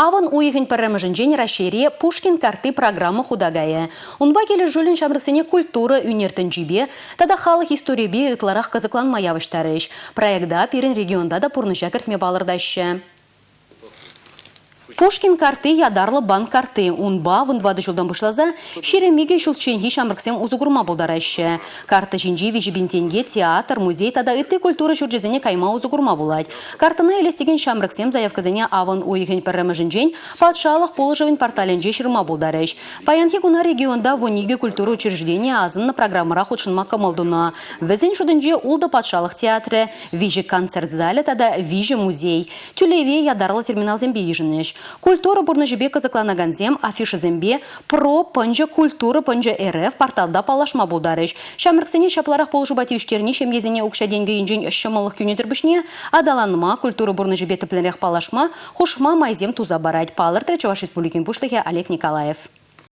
Авӑн уйӑхӗн пӗрремӗшӗнчен Раҫҫейре Пушкин картти программа хута кайӗ. Унпа килӗшӳллӗн ҫамрӑксене культура, ӳнер тӗнчипе тата халӑх историйӗпе ытларах кӑсӑкланма явӑҫтарӗҫ. Проекта пирӗн регионта та пурнӑҫа кӗртме палӑртаҫҫӗ. Пушкин картти ятарлӑ банк картти. Унпа вунтӑватӑ ҫултан пуҫласа 22 ҫулчченхи ҫамрӑксем усӑ курма пултараҫҫӗ. Карта ҫинчи 3000 тенке театр, музей тата ытти культура ҫурчӗсене кайма усӑ курма пулать. Карттӑна илес текен ҫамрӑксем заявкӑсене авӑн уйӑхӗн пӗрремӗшӗнчен патшалӑх пулӑшӑвӗн порталӗнче ҫырма пултарӗҫ. Паянхи куна регионта 12 культура учрежденийӗ асӑннӑ программӑра хутшӑнма кӑмӑл тунӑ. Вӗсен шутӗнче ултӑ патшалӑх театрӗ, виҫӗ концерт залӗ тата виҫӗ музей. Тӳлеве ятарлӑ терминалсемпе йышӑнӗҫ. Культура пурнӑҫӗпе кӑсӑкланакансем афишӑсемпе Про пӑнчӑ культура пӑнчӑ РФ порталта паллашма пултарӗҫ. Ҫамрӑксене ҫапларах пулӑшупа тивӗҫтерни ҫемьесене укҫа-тенкӗ енчен ҫӑмӑллӑх кӳнисӗр пуҫне аталанма, культура пурнӑҫӗпе тӗплӗнрех паллашма хушма майсем туса парать, палӑртрӗ Чӑваш Республикин Пуҫлӑхӗ Олег Николаев.